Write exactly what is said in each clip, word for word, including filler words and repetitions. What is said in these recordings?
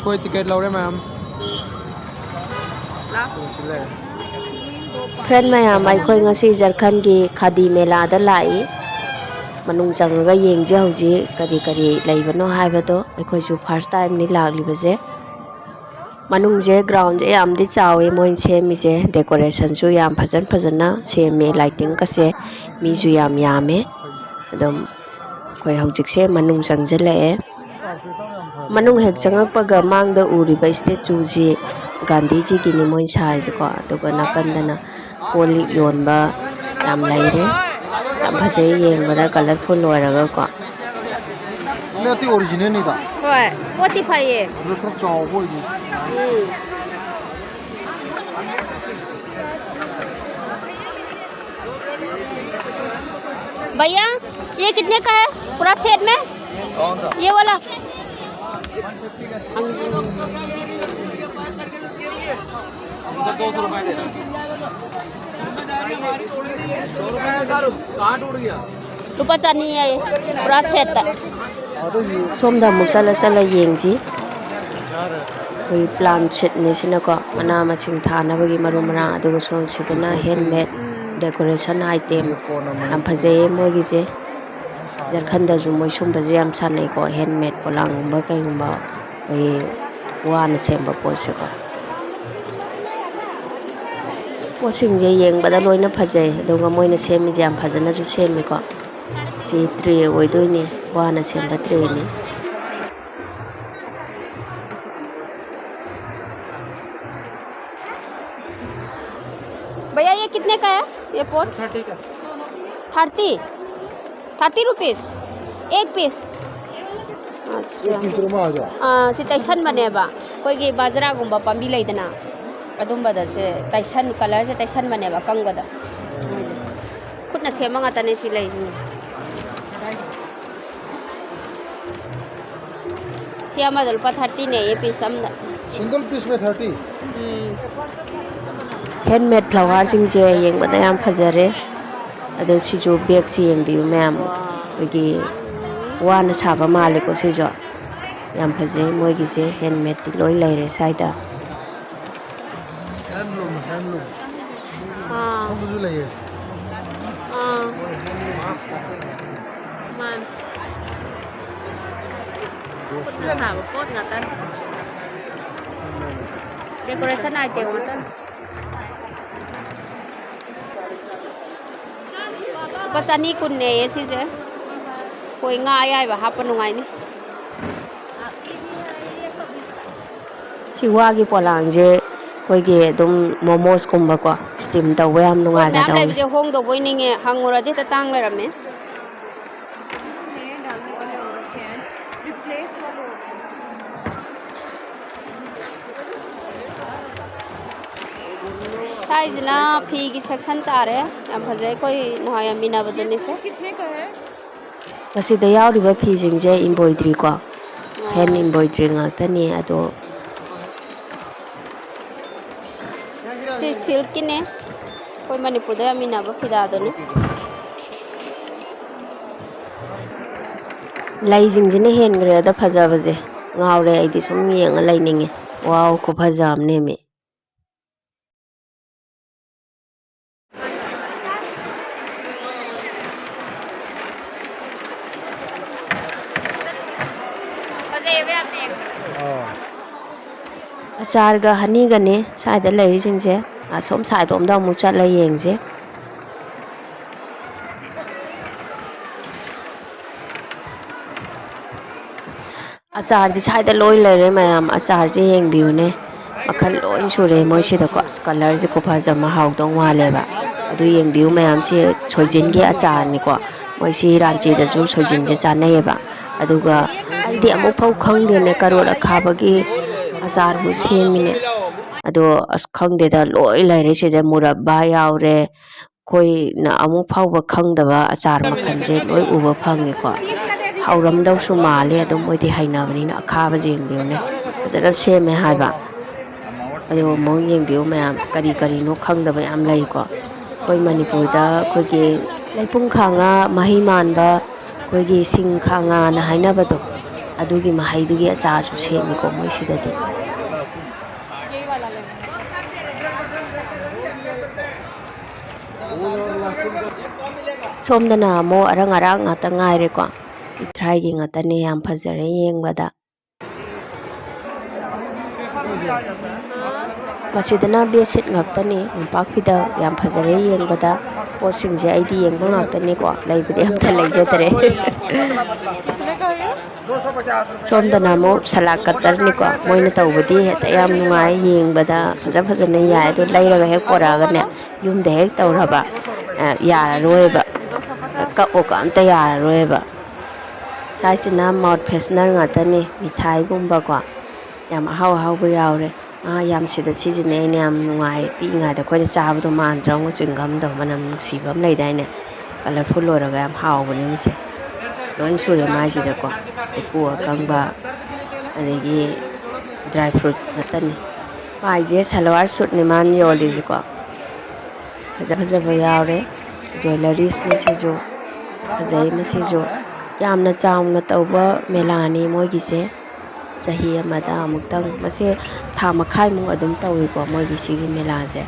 ꯑꯩꯈꯣꯏ ꯇꯤꯀꯦꯠ ꯂꯧꯔꯦ ꯃꯌꯥꯝ꯫ ꯐ꯭ꯔꯦꯟ ꯃꯌꯥꯝ, ꯑꯩꯈꯣꯏ ꯉꯁꯤ ꯖꯔꯈꯟꯒꯤ ꯈꯥꯗꯤ ꯃꯦꯂꯥꯗ ꯂꯥꯛꯏ꯫ ꯃꯅꯨꯡ ꯆꯪꯉꯒ ꯌꯦꯡꯁꯦ ꯍꯧꯖꯤꯛ ꯀꯔꯤ ꯀꯔꯤ ꯂꯩꯕꯅꯣ ꯍꯥꯏꯕꯗꯣ꯫ ꯑꯩꯈꯣꯏꯁꯨ ꯐꯥꯔꯁ ꯇꯥꯏꯝꯅꯤ ꯂꯥꯛꯂꯤꯕꯁꯦ꯫ ꯃꯅꯨꯡꯁꯦ ꯒ꯭ꯔꯥꯎꯟꯁꯦ ꯌꯥꯝꯗꯤ ꯆꯥꯎꯋꯤ ꯃꯣꯏꯅ ꯁꯦꯝꯃꯤꯁꯦ꯫ ꯗꯦꯀꯣꯔꯦꯁꯟꯁꯨ ꯌꯥꯝ ꯐꯖꯅ ꯐꯖꯅ ꯁꯦꯝꯃꯦ꯫ ꯂꯥꯏꯇꯤꯡꯒꯁꯦ ꯃꯤꯁꯨ ꯌꯥꯝ ꯌꯥꯝꯃꯦ꯫ ꯑꯗꯨꯝ ꯑꯩꯈꯣꯏ ꯍꯧꯖꯤꯛꯁꯦ ꯃꯅꯨꯡ ꯆꯪꯁꯤꯜꯂꯛꯑꯦ꯫ ꯃꯅꯨꯡ ꯍꯦꯛ ꯆꯪꯉꯛꯄꯒ ꯃꯥꯡꯗ ꯎꯔꯤꯕ ꯏꯁꯇꯦꯆꯨꯁꯤ ꯒꯥꯟꯙꯤꯖꯤꯒꯤꯅꯤ ꯃꯣꯏ ꯁꯥꯔꯤꯁꯦꯀꯣ꯫ ꯑꯗꯨꯒ ꯅꯥꯀꯟꯗꯅ ꯀꯣꯜ ꯂꯤꯛ ꯌꯣꯟꯕ ꯌꯥꯝ ꯂꯩꯔꯦ꯫ ꯌꯥꯝ ꯐꯖꯩ ꯌꯦꯡꯕꯗ, ꯀꯂꯔꯐꯨꯜ ꯑꯣꯏꯔꯒꯀꯣ꯫ ꯅꯠꯇꯦ, ꯑꯣꯔꯤꯖꯤꯅꯦꯜꯅꯤꯗ꯫ ꯍꯣꯏ, ꯄꯣꯠꯇꯤ ꯐꯩꯌꯦ꯫ ꯑꯗꯨ ꯈꯔ ꯆꯥꯎꯕ ꯑꯣꯏꯗꯤ꯫ ꯎꯝ꯫ भैया, ये कितने का है पूरा सेट में? ये वाला। रुपा चानी है पूरा सेट। ꯑꯗꯨꯒꯤ ꯁꯣꯝꯗ ꯑꯃꯨꯛ ꯆꯠꯂ ꯆꯠꯂ ꯌꯦꯡꯁꯤ꯫ ꯑꯩꯈꯣꯏ ꯄ꯭ꯂꯥꯟ ꯁꯤꯠꯅꯤ ꯁꯤꯅꯀꯣ, ꯃꯅꯥ ꯃꯁꯤꯡ ꯊꯥꯅꯕꯒꯤ ꯃꯔꯨ ꯃꯔꯥꯡ꯫ ꯑꯗꯨꯒ ꯁꯣꯝꯁꯤꯗꯅ ꯍꯦꯟꯃꯦꯗ ꯗꯦꯀꯣꯔꯦꯁꯟ ꯑꯥꯏꯇꯦꯝ ꯌꯥꯝ ꯐꯖꯩꯌꯦ ꯃꯣꯏꯒꯤꯁꯦ꯫ ꯖꯔꯈꯟꯗꯁꯨ ꯃꯣꯏ ꯁꯨꯝꯕꯁꯦ ꯌꯥꯝ ꯁꯥꯟꯅꯩꯀꯣ, ꯍꯦꯟꯃꯦꯗ ꯄꯣꯂꯥꯡꯒꯨꯝꯕ ꯀꯩꯒꯨꯝꯕ, ꯑꯩꯈꯣꯏꯒꯤ ꯋꯥꯅ ꯁꯦꯝꯕ ꯄꯣꯠꯁꯦꯀꯣ꯫ ꯄꯣꯠꯁꯤꯡꯁꯦ ꯌꯦꯡꯕꯗ ꯂꯣꯏꯅ ꯐꯖꯩ, ꯑꯗꯨꯒ ꯃꯣꯏꯅ ꯁꯦꯝꯃꯤꯁꯦ ꯌꯥꯝ ꯐꯖꯅꯁꯨ ꯁꯦꯝꯃꯤꯀꯣ꯫ ꯁꯤ ꯇ꯭ꯔꯦ ꯑꯣꯏꯗꯣꯏꯅꯤ, ꯋꯥꯅ ꯁꯦꯝꯕ ꯇ꯭ꯔꯦꯅꯤ꯫ भैया, ये कितने का है, ये पोट? थर्टी का। थर्टी? Thirty rupees? एक पीस? अच्छा। एक पीस तो मा आ जाओ। ꯑꯥ, ꯁꯤ ꯇꯩꯁꯟꯕꯅꯦꯕ꯫ ꯑꯩꯈꯣꯏꯒꯤ ꯕꯥꯖꯔꯥꯒꯨꯝꯕ ꯄꯥꯝꯕꯤ ꯂꯩꯗꯅ, ꯑꯗꯨꯝꯕꯗ ꯁꯦ ꯇꯩꯁꯟ, ꯀꯂꯔꯁꯦ ꯇꯩꯁꯟꯕꯅꯦꯕ ꯑꯀꯪꯕꯗ꯫ ꯃꯣꯏꯁꯦ ꯈꯨꯠꯅ ꯁꯦꯝꯕ ꯉꯥꯛꯇꯅꯦ ꯁꯤ ꯂꯩꯁꯤꯡꯁꯦ꯫ ꯁꯤ ꯑꯃꯗ ꯂꯨꯄꯥ ꯊꯥꯔꯇꯤꯅꯦꯌꯦ, ꯄꯤꯁ ꯑꯃꯗ꯫ ꯁꯤꯡꯒꯜ ꯄꯤꯁ ꯃꯦ ꯊꯥꯔꯇꯤ꯫ ꯎꯝ꯫ ꯍꯦꯟꯃꯦꯗ ꯐ꯭ꯂꯥꯋꯔꯁꯤꯡꯁꯦ ꯌꯦꯡꯕꯗ ꯌꯥꯝ ꯐꯖꯔꯦ꯫ ꯑꯗꯣ ꯁꯤꯁꯨ ꯕꯦꯒꯁꯤ ꯌꯦꯡꯕꯤꯌꯨ ꯃꯌꯥꯝ, ꯑꯩꯈꯣꯏꯒꯤ ꯋꯥꯅ ꯁꯥꯕ ꯃꯥꯜꯂꯦꯀꯣ ꯁꯤꯁꯨ꯫ ꯌꯥꯝ ꯐꯖꯩ ꯃꯣꯏꯒꯤꯁꯦ, ꯍꯦꯟꯃꯦꯗꯇꯤ ꯂꯣꯏ ꯂꯩꯔꯦ ꯁ꯭ꯋꯥꯏꯗ꯫ ꯍꯦꯟꯂꯨꯝ, ꯍꯦꯟꯂꯨꯝ꯫ ꯑꯥ꯫ ꯁꯣꯝꯗꯁꯨ ꯂꯩꯌꯦ꯫ ꯑꯥ꯫ ꯃꯥꯅꯤ꯫ ꯈꯨꯠꯅ ꯁꯥꯕ ꯄꯣꯠ ꯉꯥꯛꯇꯅꯤ꯫ Decoration item ꯉꯥꯛꯇꯅꯤ꯫ ꯂꯨꯄꯥ ꯆꯅꯤ ꯀꯨꯟꯅꯦꯌꯦ ꯁꯤꯁꯦ꯫ ꯑꯩꯈꯣꯏ ꯉꯥ ꯑꯌꯥꯏꯕ ꯍꯥꯞꯄ ꯅꯨꯡꯉꯥꯏꯅꯤ꯫ ꯁꯤ ꯋꯥꯒꯤ ꯄꯣꯂꯥꯡꯁꯦ ꯑꯩꯈꯣꯏꯒꯤ ꯑꯗꯨꯝ momosꯀꯨꯝꯕꯀꯣ, steam ꯇꯧꯕ ꯌꯥꯝ ꯄꯣꯠ ꯃꯌꯥꯝ ꯅꯨꯡꯉꯥꯏꯒꯗꯧꯅꯦ꯫ ꯂꯩꯕꯁꯦ ꯍꯣꯡꯗꯧꯕꯣꯏ ꯅꯤꯡꯉꯦ, ꯍꯪꯉꯨꯔꯗꯤ ꯍꯦꯛꯇ ꯇꯥꯡ ꯂꯩꯔꯝꯃꯦ꯫ ꯁ꯭ꯋꯥꯏꯁꯤꯅ ꯐꯤꯒꯤ section ꯇꯥꯔꯦ꯫ ꯌꯥꯝ ꯐꯖꯩ, ꯑꯩꯈꯣꯏ ꯅꯍꯥꯟ ꯌꯥꯝ ꯏꯟꯅꯕꯗꯨꯅꯦ ꯁꯦ꯫ ꯃꯁꯤꯗ ꯌꯥꯎꯔꯤꯕ ꯐꯤꯁꯤꯡꯁꯦ embroideryꯀꯣ, hand embroidery ꯉꯥꯛꯇꯅꯤ꯫ ꯑꯗꯣ ꯁꯤ silkꯀꯤꯅꯦ, ꯑꯩꯈꯣꯏ ꯃꯅꯤꯄꯨꯔꯗ ꯌꯥꯝ ꯏꯟꯅꯕ ꯐꯤꯗꯥꯗꯨꯅꯤ꯫ ꯂꯩꯁꯤꯡꯁꯤꯅ ꯍꯦꯟꯈ꯭ꯔꯦꯗ ꯐꯖꯕꯁꯦ, ꯉꯥꯎꯔꯦ ꯑꯩꯗꯤ, ꯁꯨꯝ ꯌꯦꯡꯉ ꯂꯩꯅꯤꯡꯉꯦ꯫ ꯋꯥꯎ, ꯈꯨꯐꯖ ꯑꯃꯅꯦꯃꯤ꯫ ꯑꯥ꯫ ꯑꯆꯥꯔꯒ honeyꯒꯅꯦ ꯁ꯭ꯋꯥꯏꯗ ꯂꯩꯔꯤꯁꯤꯡꯁꯦ꯫ ꯑꯁꯣꯝ side ꯔꯣꯝꯗ ꯑꯃꯨꯛ ꯆꯠꯂ ꯌꯦꯡꯁꯦ꯫ ꯑꯆꯥꯔꯗꯤ ꯁ꯭ꯋꯥꯏꯗ ꯂꯣꯏ ꯂꯩꯔꯦ ꯃꯌꯥꯝ, ꯑꯆꯥꯔꯁꯦ ꯌꯦꯡꯕꯤꯌꯨꯅꯦ, ꯃꯈꯜ ꯂꯣꯏ ꯁꯨꯔꯦ ꯃꯣꯏꯁꯤꯗꯀꯣ꯫ ꯑꯁ, colourꯁꯦ ꯈꯨꯐꯖ ꯑꯃ, ꯍꯥꯎꯗꯧ ꯃꯥꯜꯂꯦꯕ꯫ ꯑꯗꯨ ꯌꯦꯡꯕꯤꯌꯨ ꯃꯌꯥꯝ, ꯁꯤ ꯁꯣꯏꯖꯤꯟꯒꯤ ꯑꯆꯥꯔꯅꯤꯀꯣ꯫ ꯃꯣꯏꯁꯤ ꯔꯥꯟꯆꯤꯗꯁꯨ ꯁꯣꯏꯖꯤꯟꯁꯦ ꯆꯥꯅꯩꯌꯦꯕ꯫ ꯑꯗꯨꯒ ꯑꯩꯗꯤ ꯑꯃꯨꯛ ꯐꯥꯎ ꯈꯪꯗꯦꯅꯦ, ꯀꯔꯣꯠ ꯑꯈꯥꯕꯒꯤ ꯑꯆꯥꯔꯕꯨ ꯁꯦꯝꯃꯤꯅꯦ꯫ ꯑꯗꯣ ꯑꯁ, ꯈꯪꯗꯦꯗ, ꯂꯣꯏ ꯂꯩꯔꯦ ꯁꯤꯗ, ꯃꯨꯔꯕꯥ ꯌꯥꯎꯔꯦ, ꯑꯩꯈꯣꯏꯅ ꯑꯃꯨꯛ ꯐꯥꯎꯕ ꯈꯪꯗꯕ ꯑꯆꯥꯔ ꯃꯈꯜꯁꯦ ꯂꯣꯏ ꯎꯕ ꯐꯪꯉꯦꯀꯣ꯫ ꯍꯥꯎꯔꯝꯗꯧꯁꯨ ꯃꯥꯜꯂꯦ, ꯑꯗꯨꯝ ꯃꯣꯏꯗꯤ ꯍꯩꯅꯕꯅꯤꯅ꯫ ꯑꯈꯥꯕꯁꯦ ꯌꯦꯡꯕꯤꯌꯨꯅꯦ, ꯐꯖꯅ ꯁꯦꯝꯃꯦ ꯍꯥꯏꯕ꯫ ꯑꯗꯨꯒ ꯑꯃꯨꯛ ꯌꯦꯡꯕꯤꯌꯨ ꯃꯌꯥꯝ, ꯀꯔꯤ ꯀꯔꯤꯅꯣ ꯈꯪꯗꯕ ꯌꯥꯝ ꯂꯩꯀꯣ꯫ ꯑꯩꯈꯣꯏ ꯃꯅꯤꯄꯨꯔꯗ ꯑꯩꯈꯣꯏꯒꯤ ꯂꯩꯄꯨꯡ ꯈꯥꯡꯉꯥ, ꯃꯍꯩ ꯃꯥꯟꯕ, ꯑꯩꯈꯣꯏꯒꯤ ꯁꯤꯡ ꯈꯥꯡꯉꯥꯅ ꯍꯥꯏꯅꯕꯗꯣ, ꯑꯗꯨꯒꯤ ꯃꯍꯩꯗꯨꯒꯤ ꯑꯆꯥꯔꯁꯨ ꯁꯦꯝꯃꯤꯀꯣ ꯃꯣꯏ ꯁꯤꯗꯗꯤ꯫ ꯁꯣꯝꯗꯅ ꯑꯃꯨꯛ ꯑꯔꯪ ꯑꯔꯥꯛ ꯉꯥꯛꯇ ꯉꯥꯏꯔꯦꯀꯣ꯫ ꯄꯤꯊ꯭ꯔꯥꯏꯒꯤ ꯉꯥꯛꯇꯅꯦ, ꯌꯥꯝ ꯐꯖꯔꯦ ꯌꯦꯡꯕꯗ꯫ ꯃꯁꯤꯗꯅ ꯕꯦꯠꯁꯤꯠ ꯉꯥꯛꯇꯅꯤ, ꯃꯣꯝꯄꯥꯛ ꯐꯤꯗꯛ ꯌꯥꯝ ꯐꯖꯔꯦ ꯌꯦꯡꯕꯗ꯫ ꯄꯣꯠꯁꯤꯡꯁꯦ ꯑꯩꯗꯤ ꯌꯦꯡꯕ ꯉꯥꯛꯇꯅꯤꯀꯣ, ꯂꯩꯕꯗꯤ ꯑꯝꯇ ꯂꯩꯖꯗ꯭ꯔꯦ꯫ ꯁꯣꯝꯗꯅ ꯑꯃꯨꯛ ꯁꯂꯥꯠ ꯀꯠꯇꯔꯅꯤꯀꯣ꯫ ꯃꯣꯏꯅ ꯇꯧꯕꯗꯤ ꯍꯦꯛꯇ ꯌꯥꯝ ꯅꯨꯡꯉꯥꯏ ꯌꯦꯡꯕꯗ, ꯐꯖ ꯐꯖꯅ ꯌꯥꯏ꯫ ꯑꯗꯨ ꯂꯩꯔꯒ ꯍꯦꯛ ꯄꯣꯔꯛꯑꯒꯅꯦ, ꯌꯨꯝꯗ ꯍꯦꯛ ꯇꯧꯔꯕ, ꯑ, ꯌꯥꯔꯔꯣꯏꯕ꯫ ꯀꯛꯑꯣ ꯀꯛ ꯑꯝꯇ ꯌꯥꯔꯔꯣꯏꯕ꯫ ꯁ꯭ꯋꯥꯏꯁꯤꯅ ꯃꯥꯎꯠ ꯐ꯭ꯔꯦꯁꯅꯔ ꯉꯥꯛꯇꯅꯤ, ꯃꯤꯊꯥꯏꯒꯨꯝꯕꯀꯣ꯫ ꯌꯥꯝ ꯑꯍꯥꯎ ꯑꯍꯥꯎꯕ ꯌꯥꯎꯔꯦ꯫ ꯑꯥ, ꯌꯥꯝ ꯁꯤꯗ ꯁꯤꯖꯤꯟꯅꯩ, ꯑꯩꯅ ꯌꯥꯝ ꯅꯨꯡꯉꯥꯏ꯫ ꯄꯤꯛꯏꯉꯩꯗ ꯑꯩꯈꯣꯏꯅ ꯆꯥꯕꯗꯣ ꯃꯥꯟꯗ꯭ꯔꯣ? ꯆ꯭ꯋꯤꯡꯒꯝꯗꯣ ꯃꯅꯝ ꯅꯨꯡꯁꯤꯕ ꯑꯃ ꯂꯩꯗꯥꯏꯅꯦ? ꯀꯂꯔꯐꯨꯜ ꯑꯣꯏꯔꯒ ꯌꯥꯝ ꯍꯥꯎꯕꯅꯦ ꯃꯁꯦ꯫ ꯂꯣꯏ ꯁꯨꯔꯦ ꯃꯥꯏꯁꯤꯗꯀꯣ꯫ ꯍꯩꯀꯨ ꯑꯀꯪꯕ, ꯑꯗꯒꯤ ꯗ꯭ꯔꯥꯏ ꯐ꯭ꯔꯨꯠ ꯉꯥꯛꯇꯅꯤ꯫ ꯃꯥꯏꯁꯦ ꯁꯜꯋꯥꯔ ꯁꯨꯠꯅꯤ ꯃꯥꯅ ꯌꯣꯜꯂꯤꯁꯦꯀꯣ꯫ ꯐꯖ ꯐꯖꯕ ꯌꯥꯎꯔꯦ꯫ ꯖ꯭ꯋꯦꯂꯔꯤꯁꯅꯤ ꯁꯤꯁꯨ꯫ ꯐꯖꯩ ꯃꯁꯤꯁꯨ꯫ ꯌꯥꯝꯅ ꯆꯥꯎꯅ ꯇꯧꯕ ꯃꯦꯂꯥꯅꯤ ꯃꯣꯏꯒꯤꯁꯦ꯫ ꯆꯍꯤ ꯑꯃꯗ ꯑꯃꯨꯛꯇꯪ꯫ ꯃꯁꯦ ꯊꯥ ꯃꯈꯥꯏꯃꯨꯛ ꯑꯗꯨꯝ ꯇꯧꯏꯀꯣ ꯃꯣꯏꯒꯤ ꯁꯤꯒꯤ ꯃꯦꯂꯥꯁꯦ꯫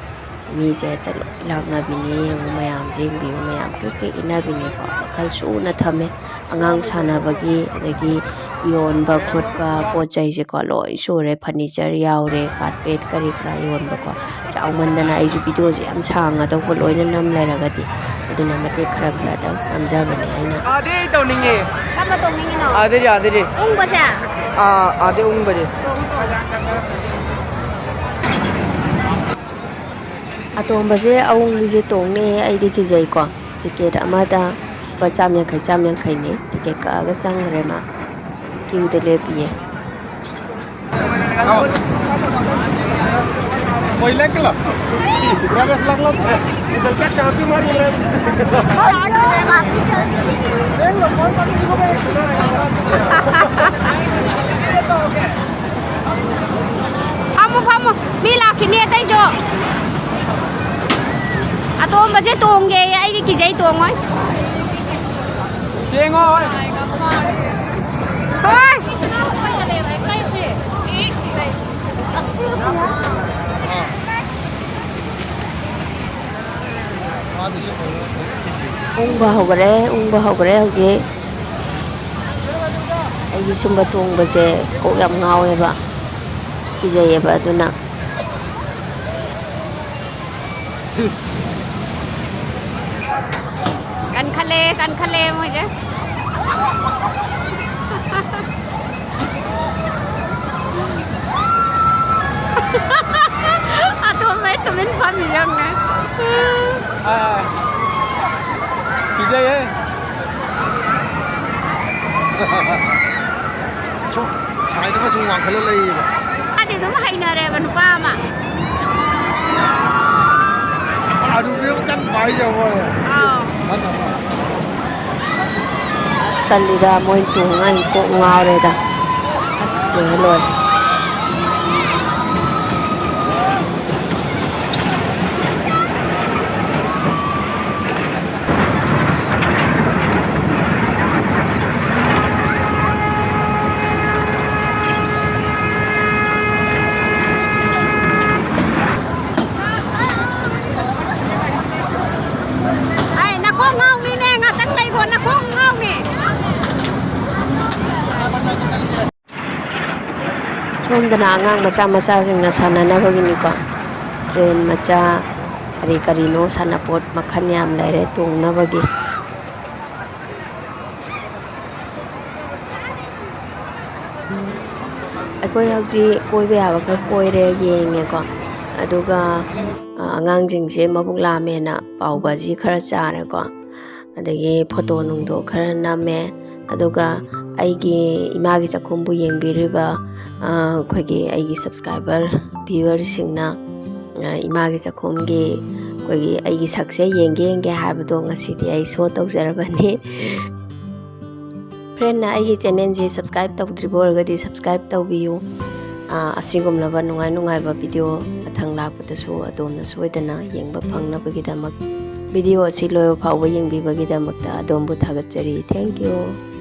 ꯃꯤꯁꯦ ꯍꯦꯛꯇ ꯂꯣꯏ ꯂꯥꯛꯅꯕꯤꯅꯤ꯫ ꯌꯦꯡꯉꯨ, ꯃꯌꯥꯝꯁꯦ ꯌꯦꯡꯕꯤꯌꯨ, ꯃꯌꯥꯝ ꯀ꯭ꯔꯤꯛ ꯀ꯭ꯔꯤꯛ ꯏꯟꯅꯕꯤꯅꯤꯀꯣ꯫ ꯃꯈꯜ ꯁꯨꯅ ꯊꯝꯃꯦ꯫ ꯑꯉꯥꯡ ꯁꯥꯟꯅꯕꯒꯤ, ꯑꯗꯒꯤ ꯌꯣꯟꯕ ꯈꯣꯠꯄ ꯄꯣꯠ ꯆꯩꯁꯦꯀꯣ, ꯂꯣꯏ ꯁꯨꯔꯦ꯫ ꯐꯔꯅꯤꯆꯔ ꯌꯥꯎꯔꯦ, ꯀꯥꯔꯄꯦꯠ ꯀꯔꯤ ꯀꯔꯥ ꯌꯣꯟꯕꯀꯣ꯫ ꯆꯥꯎꯃꯟꯗꯅ ꯑꯩꯁꯨ ꯚꯤꯗꯤꯑꯣꯁꯦ ꯌꯥꯝ ꯁꯥꯡꯉꯗꯧꯕ ꯂꯣꯏꯅ ꯅꯝ ꯂꯩꯔꯒꯗꯤ꯫ ꯑꯗꯨꯅ ꯃꯇꯦꯛ ꯈꯔ ꯈꯔꯗꯪ ꯅꯝꯖꯕꯅꯦ ꯑꯩꯅ꯫ ꯑꯥꯗꯤ ꯑꯩ ꯇꯧꯅꯤꯡꯉꯦ꯫ ꯀꯔꯝꯕ ꯇꯣꯡꯅꯤꯡꯉꯤꯅꯣ? ꯑꯥꯗꯤ, ꯑꯥꯗꯤ꯫ ꯎꯪꯕꯁꯦ? ꯑꯥ, ꯑꯥꯗꯤ ꯎꯪꯕꯁꯦ꯫ ꯑꯇꯣꯝꯕꯁꯦ ꯑꯎꯪꯕꯤꯁꯦ ꯇꯣꯡꯅꯦ, ꯑꯩꯗꯤ ꯀꯤꯖꯩꯀꯣ꯫ ꯇꯤꯀꯦꯠ ꯑꯃꯗ ꯂꯨꯄꯥ ꯆꯥꯝ ꯌꯥꯡꯈꯩ, ꯆꯥꯝ ꯌꯥꯡꯈꯩꯅꯦ꯫ ꯇꯤꯀꯦꯠ ꯀꯛꯑꯒ ꯆꯪꯈ꯭ꯔꯦ ꯃꯥ꯫ ꯀ꯭ꯌꯨꯗ ꯂꯦꯞꯄꯤꯌꯦ꯫ ꯐꯝꯃꯣ, ꯐꯝꯃꯣ꯫ ꯃꯤ ꯂꯥꯛꯈꯤꯅꯤ ꯑꯇꯩꯁꯨ꯫ ꯑꯇꯣꯝꯕꯁꯦ ꯇꯣꯡꯒꯦꯌꯦ, ꯑꯩꯗꯤ ꯀꯤꯖꯩ, ꯇꯣꯡꯉꯣꯏ꯫ ꯌꯦꯡꯉꯣ, ꯍꯣꯏ꯫ ꯍꯣꯏ꯫ ꯎꯪꯕ ꯍꯧꯈꯔꯦ, ꯎꯪꯕ ꯍꯧꯈꯔꯦ ꯍꯧꯖꯤꯛ꯫ ꯑꯩꯒꯤ ꯁꯨꯝꯕ ꯇꯣꯡꯕꯁꯦ ꯀꯣꯛ ꯌꯥꯝ ꯉꯥꯎꯋꯦꯕ, ꯀꯤꯖꯩꯌꯦꯕ꯫ ꯑꯗꯨꯅ ꯀꯟꯈꯠꯂꯦ, ꯀꯟꯈꯠꯂꯦ ꯃꯣꯏꯁꯦ꯫ ꯑꯇꯣꯝꯕꯩ ꯇꯨꯃꯤꯟ ꯐꯝꯃꯤ ꯌꯦꯡꯉꯨꯅꯦ꯫ ꯑꯥ, ꯀꯤꯖꯩꯍꯦ꯫ ꯁꯨꯝ ꯁꯥꯏꯗꯒ ꯁꯨꯝ ꯋꯥꯡꯈꯠꯂ ꯂꯩꯌꯦꯕ꯫ ꯃꯥꯗꯤ ꯑꯗꯨꯝ ꯍꯩꯅꯔꯦꯕ, ꯅꯨꯄꯥ ꯑꯃ꯫ ꯑꯗꯨꯗꯤ ꯀꯟꯅ ꯄꯥꯏꯖꯕ ꯑꯣꯏꯔꯦ꯫ ꯑꯥꯎ꯫ ꯑꯁ, ꯇꯜꯂꯤꯗ, ꯃꯣꯏ ꯇꯣꯡꯉ ꯑꯩ ꯀꯣꯛ ꯉꯥꯎꯔꯦꯗ꯫ ꯑꯁ, ꯂꯣꯏꯔꯦ, ꯂꯣꯏꯔꯦ꯫ ꯑꯩ ꯅꯀꯣꯛ ꯉꯥꯎꯅꯤꯅꯦ, ꯉꯥꯛꯇꯪ ꯂꯩꯈꯣ, ꯅꯀꯣꯛ ꯉꯥꯎꯅꯤ꯫ ꯁꯣꯝꯗꯅ ꯑꯉꯥꯡ ꯃꯆꯥ ꯃꯆꯥꯁꯤꯡꯅ ꯁꯥꯟꯅꯅꯕꯒꯤꯅꯤꯀꯣ꯫ ꯇ꯭ꯔꯦꯟ ꯃꯆꯥ, ꯀꯔꯤ ꯀꯔꯤꯅꯣ ꯁꯥꯟꯅꯄꯣꯠ ꯃꯈꯜ ꯌꯥꯝ ꯂꯩꯔꯦ ꯇꯣꯡꯅꯕꯒꯤ꯫ ꯑꯩꯈꯣꯏ ꯍꯧꯖꯤꯛ ꯀꯣꯏꯕ ꯌꯥꯕ ꯈꯔ ꯀꯣꯏꯔꯦ, ꯌꯦꯡꯉꯦꯀꯣ꯫ ꯑꯗꯨꯒ, ꯑ, ꯑꯉꯥꯡꯁꯤꯡꯁꯦ ꯃꯕꯨꯛ ꯂꯥꯝꯃꯦꯅ ꯄꯥꯎ ꯚꯥꯖꯤ ꯈꯔ ꯆꯥꯔꯦꯀꯣ꯫ ꯑꯗꯒꯤ ꯐꯣꯇꯣ ꯅꯨꯡꯗꯣ ꯈꯔ ꯅꯝꯃꯦ꯫ ꯑꯗꯨꯒ ꯑꯩꯒꯤ ꯏꯃꯥꯒꯤ ꯆꯥꯛꯈꯨꯝꯕꯨ ꯌꯦꯡꯕꯤꯔꯤꯕ, ꯑ, ꯑꯩꯈꯣꯏꯒꯤ ꯑꯩꯒꯤ subscriber, viewerꯁꯤꯡꯅ, ꯑ, ꯏꯃꯥꯒꯤ ꯆꯥꯛꯈꯨꯝꯒꯤ ꯑꯩꯈꯣꯏꯒꯤ ꯑꯩꯒꯤ ꯁꯛꯁꯦ ꯌꯦꯡꯒꯦ ꯌꯦꯡꯒꯦ ꯍꯥꯏꯕꯗꯣ ꯉꯁꯤꯗꯤ ꯑꯩ show ꯇꯧꯖꯔꯕꯅꯤ꯫ Friendꯅ ꯑꯩꯒꯤ channelꯁꯦ subscribe ꯇꯧꯗ꯭ꯔꯤꯕ ꯑꯣꯏꯔꯒꯗꯤ subscribe ꯇꯧꯕꯤꯌꯨ꯫ ꯑ, ꯑꯁꯤꯒꯨꯝꯂꯕ ꯅꯨꯡꯉꯥꯏ ꯅꯨꯡꯉꯥꯏꯕ video ꯃꯊꯪ ꯂꯥꯛꯄꯗꯁꯨ ꯑꯗꯣꯝꯅ ꯁꯣꯏꯗꯅ ꯌꯦꯡꯕ ꯐꯪꯅꯕꯒꯤꯗꯃꯛ, video ꯑꯁꯤ ꯂꯣꯏꯕ ꯐꯥꯎꯕ ꯌꯦꯡꯕꯤꯕꯒꯤꯗꯃꯛꯇ ꯑꯗꯣꯝꯕꯨ ꯊꯥꯒꯠꯆꯔꯤ꯫ Thank you꯫